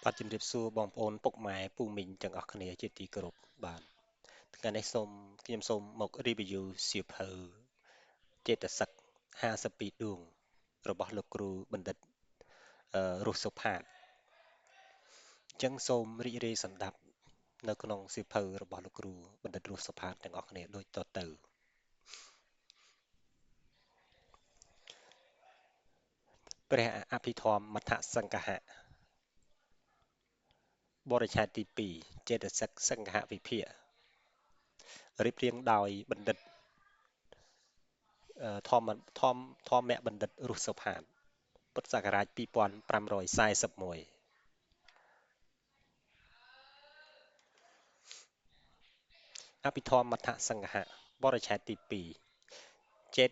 បាទជំរាបសួរបងប្អូនពុកម៉ែពូមីងទាំងអស់គ្នាជាទីគោរពបាទថ្ងៃនេះសូមខ្ញុំសូមមក review សៀវភៅចេតសិក52ដួងរបស់លោកគ្រូបណ្ឌិតរស់សុផាតអញ្ចឹងសូមរីករាយសម្ដាប់នៅក្នុងសៀវភៅរបស់លោកគ្រូបណ្ឌិតរស់សុផាតទាំងអស់គ្នាដូចតទៅព្រះអភិធម្មមថសង្ឃហៈបរិច្ឆេទទី2ចេតសិកសង្ឃវិភាគរៀបរៀងដោយបណ្ឌិតធម្មធម្មធម្មបណ្ឌិតរស់សុផាតពុទ្ធសករាជ2541អភិធម្មមថសង្ឃហៈបរិច្ឆេទទី2ចេត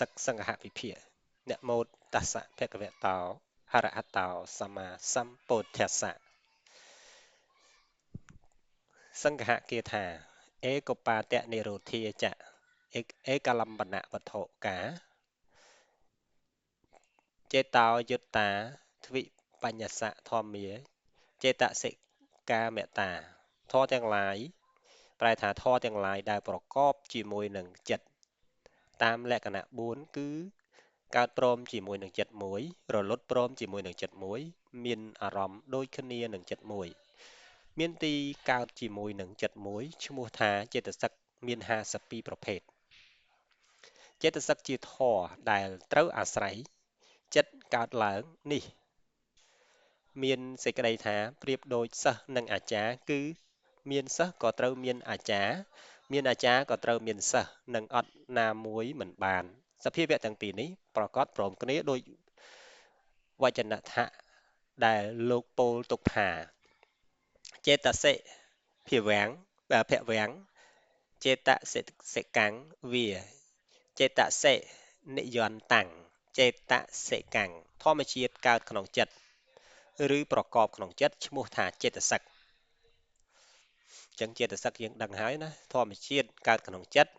សិកសង្ឃវិភាគនមោតស្សៈភគវតោហរហតោសម្មាសម្ពុទ្ធស្សៈសង្ឃគាថាឯកបាតនិរោធាចៈឯកលំបនវត្ថុកាចេតោយុត្តាទ្វិបញ្ញសៈធម្មាចេតសិកាមតាធម៌ទាំងឡាយប្រែថាធម៌ទាំងឡាយដែលប្រកបជាមួយនឹងចិត្តតាមលក្ខណៈ4គឺកើតព្រមជាមួយនឹងចិត្តមួយរលត់ព្រមជាមួយនឹងចិត្តមួយមានអារម្មណ៍ដូចគ្នានឹងចិត្តមួយមានទីកើតជាមួយនឹងចិត្តមួយឈ្មោះថាចេតសិកមាន52ប្រភេទចេតសិកជាធម៌ដែលត្រូវអាស្រ័យចិត្តកើតឡើងនេះមានសេចក្តីថាប្រៀបដូចសិស្សនិងអាចារ្យគឺមានសិស្សក៏ត្រូវមានអាចារ្យមានអាចារ្យក៏ត្រូវមានសិស្សនិងអត់ណាមួយមិនបានសភាវៈទាំងពីរនេះប្រកបព្រមគ្នាដោយវចនៈដែលលោកពោលទុកថាចេតសិភាវាំងភវាំងចេតសិកាំងវាចេតសិនិយន្តតាំងចេតសិកាំងធម្មជាតិកើតក្នុងចិត្តឬប្រកបក្នុងចិត្តឈ្មោះថាចេតសិកអញ្ចឹងចេតសិកយើងដឹងហើយណាធម្មជាតិកើតក្នុងចិត្ត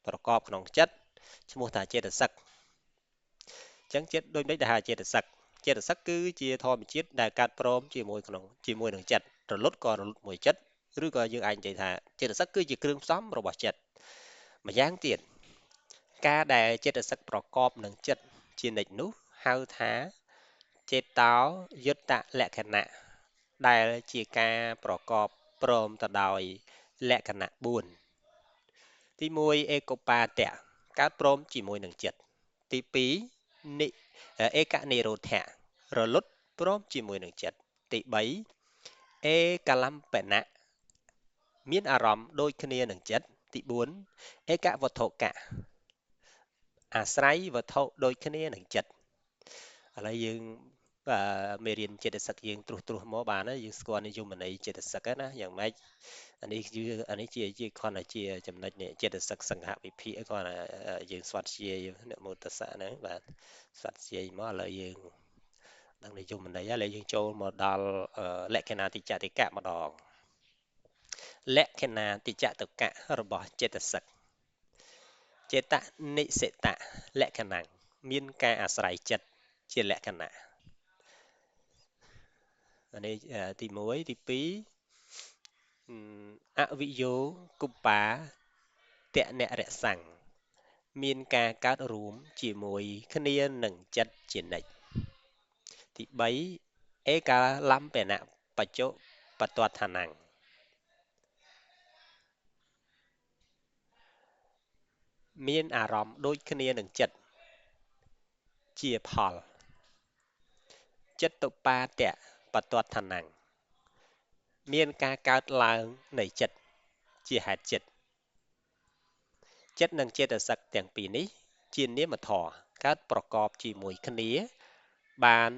ប្រកបក្នុងចិត្តឈ្មោះថាចេតសិកអញ្ចឹងចិត្តដូចនេះដែលហៅចេតសិកចេតសិកគឺជាធម្មជាតិដែលកើតព្រមជាមួយក្នុងជាមួយនឹងចិត្តរលត់ក៏រលត់មួយចិត្តឬក៏យើងអាចនិយាយថាចេតសិកគឺជាគ្រឿងផ្សំរបស់ចិត្តម្យ៉ាងទៀតការដែលចេតសិកប្រកបនឹងចិត្តជានិច្ចនោះហៅថាចេតោយុត្តលក្ខណៈដែលជាការប្រកបព្រមទៅដោយលក្ខណៈ4ទី1ឯកុបាតៈកើតព្រមជាមួយនឹងចិត្តទី2និឯកនិរោធៈរលត់ព្រមជាមួយនឹងចិត្តទី3ឯកលំបណៈមានអារម្មណ៍ដូចគ្នានឹងចិត្តទី4ឯកវត្ថុកៈអាស្រ័យវត្ថុដូចគ្នានឹងចិត្តឥឡូវយើងមេរៀនចេតសិកយើងត្រួសត្រាសមកបានហើយយើងស្គាល់និយមន័យចេតសិកណាយ៉ាងម៉េចអានេះគឺអានេះជាគ្រាន់តែជាចំណុចនេះចេតសិកសង្ហវិភាគគ្រាន់តែយើងស្វាត់ជានមោតស្សៈហ្នឹងបាទស្វាត់ជាមកឥឡូវយើងដឹងនិយមន័យហើយឥឡូវយើងចូលមកដល់លក្ខណាតិចតិកៈម្ដងលក្ខណាតិចតកៈរបស់ចេតសិកចេតនិសិតៈលក្ខណៈមានការអាស្រ័យចិត្តជាលក្ខណៈអានេះទី1ទី2អវិយោគុបាតនរសੰមានការកើតរួមជាមួយគ្នានឹងចិត្តជានិច្ចទី3ឯកាលំបណៈបច្ចុបតដ្ឋានំមានអារម្មណ៍ដូចគ្នានឹងចិត្តជាផលចិត្តបាតៈបតដ្ឋានំមានការកើតឡើងនៃចិត្តជាហេតុចិត្តចិត្តនិងចេតសិកទាំងពីរនេះជានាមធម៌កើតប្រកបជាមួយគ្នាបាន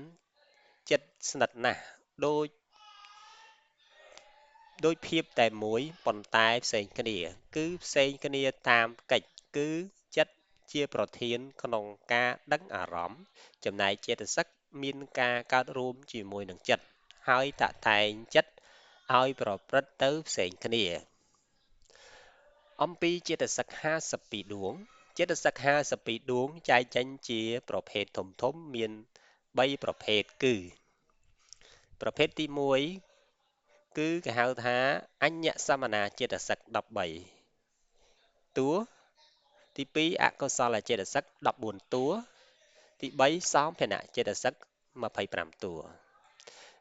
ចិត្តស្និទ្ធណាស់ដូចភាពតែមួយប៉ុន្តែផ្សេងគ្នាគឺផ្សេងគ្នាតាមកិច្ចគឺចិត្តជាប្រធានក្នុងការដឹងអារម្មណ៍ចំណែកចេតសិកមានការកើតរួមជាមួយនឹងចិត្តហើយតតែងចិត្តឲ្យប្រព្រឹត្តទៅផ្សេងគ្នាអំពីចេតសិក52ដួងចេតសិក52ដួងចែកចេញជាប្រភេទធំធំមាន3ប្រភេទគឺ ប្រភេទទី1គឺគេហៅថាអញ្ញសមនាចេតសិក13តួទី2អកុសលចេតសិក14តួទី3សោភនៈចេតសិក25តួ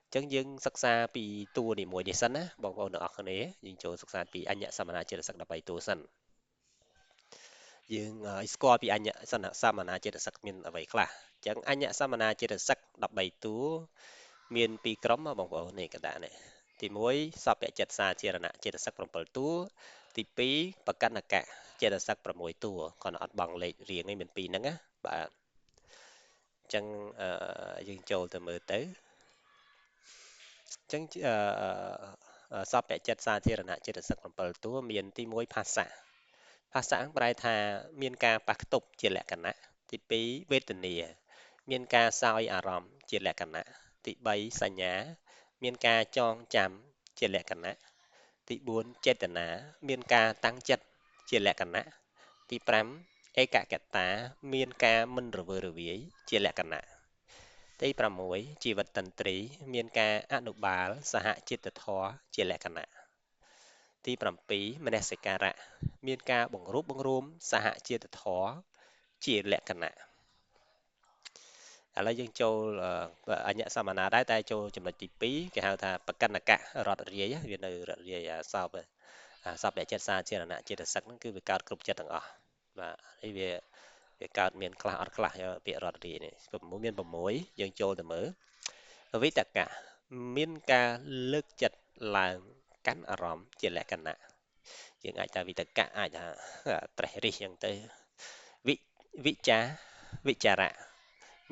អញ្ចឹងយើងសិក្សាពីតួនីមួយនេះសិនណាបងប្អូនទាំងអស់គ្នាយើងចូលសិក្សាពីអញ្ញសមនាចេតសិក13តួសិនយើងឲ្យស្គាល់ពីអញ្ញសមនាចេតសិកមានអ្វីខ្លះអញ្ចឹងអញ្ញសមនាចេតសិក13តួមានពីរក្រុមបងប្អូននេះកដាក់នេះទី1សពចិត្តសាធារណៈចេតសិក7តួទី2បកណកៈចេតសិក6តួគាត់អត់បងលេខរៀងឯងមានពីរហ្នឹងណាបាទអញ្ចឹងយើងចូលទៅមើលទៅអញ្ចឹងសពចិត្តសាធារណៈចេតសិក7តួមានទី1ភាសៈភាសៈប្រែថាមានការប៉ះខ្ទប់ជាលក្ខណៈទី2វេទនាមានការសោយអារម្មណ៍ជាលក្ខណៈទី3សញ្ញាមានការចងចាំជាលក្ខណៈទី4ចេតនាមានការតាំងចិត្តជាលក្ខណៈទី5ឯកកតាមានការមិនរវើរវាយជាលក្ខណៈទី6ជីវិតតន្ត្រីមានការអនុបាលសហចិត្តធម៌ជាលក្ខណៈទី7មនសិការៈមានការបង្រួបបង្រួមសហជាតិធម៌ជាលក្ខណៈឥឡូវយើងចូលអញ្ញសមនាដែរតែចូលចំណុចទី2គេហៅថាបកណកៈរតរាយវានៅរតរាយសោបសពចិត្តសាធារណៈចេតសិកហ្នឹងគឺវាកើតគ្រប់ចិត្តទាំងអស់បាទនេះវាកើតមានខ្លះអត់ខ្លះពាក្យរតរាយនេះមាន6យើងចូលទៅមើលវិតកៈមានការលើកចិត្តឡើងកាន់អារម្មណ៍ជាលក្ខណៈយើងអាចថាវិតកៈអាចថាត្រេះរិះអញ្ចឹងទៅវិចាវិចារៈ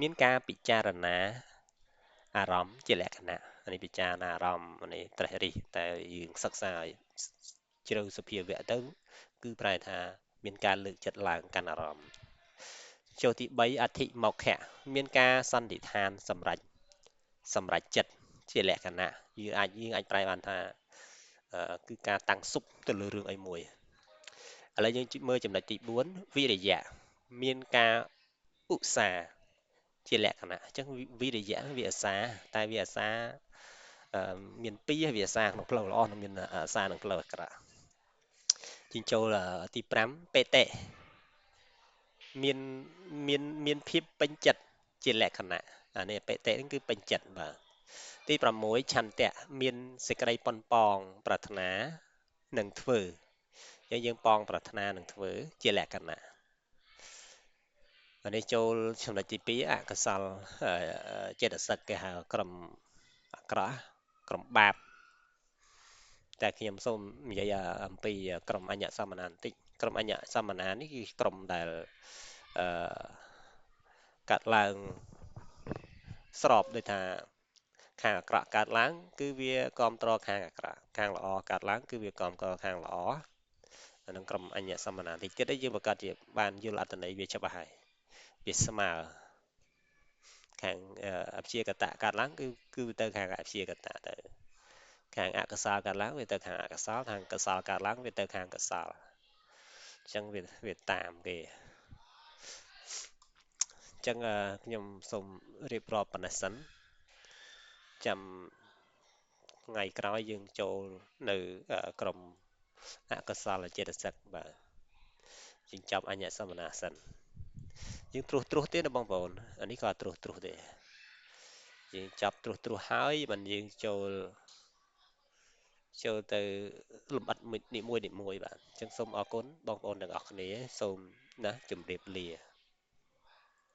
មានការពិចារណាអារម្មណ៍ជាលក្ខណៈនេះពិចារណាអារម្មណ៍នេះត្រេះរិះតែយើងសិក្សាឲ្យជ្រៅសភាវៈទៅគឺប្រែថាមានការលើកចិត្តឡើងកាន់អារម្មណ៍ចូលទី3អធិមោខៈមានការសន្និដ្ឋានសម្រេចចិត្តជាលក្ខណៈយើងអាចប្រែបានថាគឺការតាំងសុបទៅលើរឿងអីមួយឥឡូវយើងមើលចំណុចទី4វិរិយៈមានការឧស្សាហ៍ជាលក្ខណៈអញ្ចឹងវិរិយៈវាអាសាតែវាអាសាមានពីរវាអាសាក្នុងផ្លូវល្អនិងមានអាសាក្នុងផ្លូវអាក្រក់ជាងចូលទី5បេតិមានមានមានភាពពេញចិត្តជាលក្ខណៈអានេះបេតិហ្នឹងគឺពេញចិត្តបាទទី6ឆន្ទៈមានសេចក្តីប៉ុនប៉ងប្រាថ្នានឹងធ្វើយើងប៉ងប្រាថ្នានឹងធ្វើជាលក្ខណៈនេះចូលចំណុចទី2អកុសលចេតសិកគេហៅក្រុមអាក្រក់ក្រុមបាបតែខ្ញុំសូមនិយាយអំពីក្រុមអញ្ញសមនាបន្តិចក្រុមអញ្ញសមនានេះគឺក្រុមដែលអឺកាត់ឡើងស្របដូចថាខាងអាក្រក់កើតឡើងគឺវាគ្រប់គ្រងខាងអាក្រក់ខាងល្អកើតឡើងគឺវាគ្រប់គ្រងខាងល្អអានឹងក្រុមអញ្ញសមនាតិចទៀតយើងបង្កើតជាបានយល់អត្ថន័យវាច្បាស់ហើយវាស្មើខាងអព្យាកតៈកើតឡើងគឺទៅខាងអព្យាកតៈទៅខាងអកុសលកើតឡើងវាទៅខាងអកុសលខាងកុសលកើតឡើងវាទៅខាងកុសលអញ្ចឹងវាតាមគេអញ្ចឹងខ្ញុំសូមរៀបរាប់ប៉ុណ្ណេះសិនចាំថ្ងៃក្រោយយើងចូលនៅក្រុមអកុសលចេតសិកបាទយើងចាប់អញ្ញសមនាសិនយើងត្រួសត្រាសទេណាបងប្អូនអានេះក៏ត្រួសត្រាសទេយើងចាប់ត្រួសត្រាសហើយបានយើងចូលទៅលម្អិតនីមួយៗបាទអញ្ចឹងសូមអរគុណបងប្អូនទាំងអស់គ្នាសូមណាជម្រាបលា